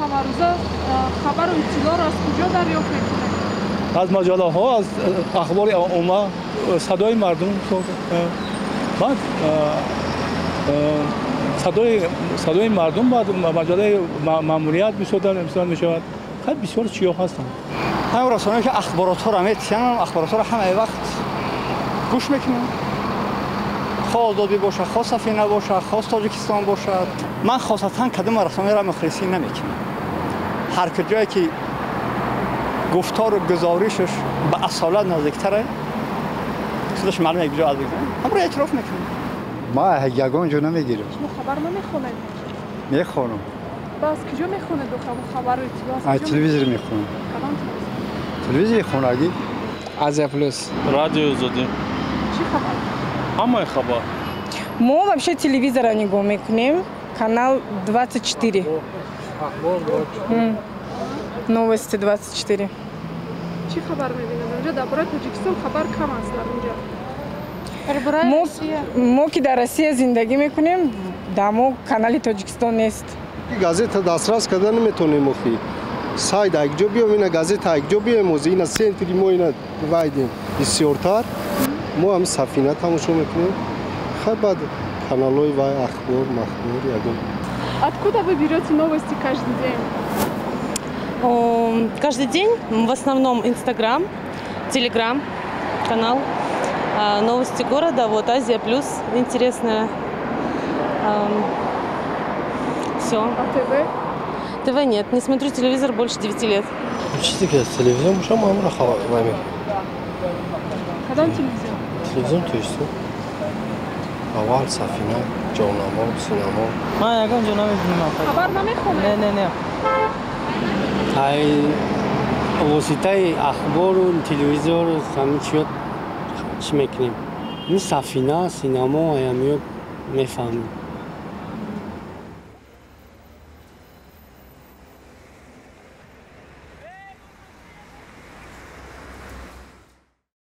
Ҳамарӯза хабару иттилоъро аз куҷо дарёфт мекунед? Аз маҷаллаҳо, аз ахбори омма, Садои мардум, баъд Садои мардум, баъд маҷаллаи Маъмурият бисёртар мешавад. Хеле бисёр чиё ҳастанд. Ҳамин расонаҳое ки ахборотҳоро метиҳанд, ахборотҳоро ҳамаи вақт гӯш мекунем. Хоҳ Озодӣ бошад, хоҳ Сафина бошад, хоҳ Тоҷикистон бошад. Ман хосатан кадом расонаро мухлисӣ намекунам. Ҳар куҷое ки гуфтору гузоришаш ба асолат наздиктаре, худаш маълум як ҷо аз ҳамро эътироф мекунем. Ма ягон ҷо намегирам. Шумо хабар намехонед? Мехонам. Ба аз куҷо мехонед хабару иттилоъ? Аз телевизор мехонам. Кадом телевизор? Телевизори хонагӣ. Азия Плюс. Радио Озодӣ. Чӣ хабар? Ҳамаи хабар. Мо вообще телевизора нигоҳ мекунем, канал 24. Новости 24. Чӣ хабар мебинед онҷо? Дар бораи Тоҷикистон хабар кам аст дар онҷо. Мо ки дар Россия зиндагӣ мекунем, дар мо канали Тоҷикистон нест. Газета дастрас карда наметонем охи. Сайт якҷо биём, ина газета якҷо биём, ози ина центри мо ина вайдем. Бисёртар мо ҳам Сафина тамошо мекунем. Хай, баъд каналҳои вай, ахбор, махбор ягон. Откуда вы берете новости каждый день? Каждый день в основном Инстаграм, Телеграм, канал, новости города, вот Азия Плюс интересная. Все. А ТВ? ТВ нет, не смотрю телевизор больше 9 лет. Чизе ки аз телевизион бошам, мо ҳамро вай мекунем. Кадом телевизион? Телевизион Тоҷикистон. Аввал Сафина, Ҷоннамо, Синамо. Ман ягон ҷо намебинам. Хабар намехонед? Не, не, не. Ай воситаи ахбору телевизору ҳамин чиё чӣ мекунем? Ин Сафина, Синамо, аямиё мефаҳмем.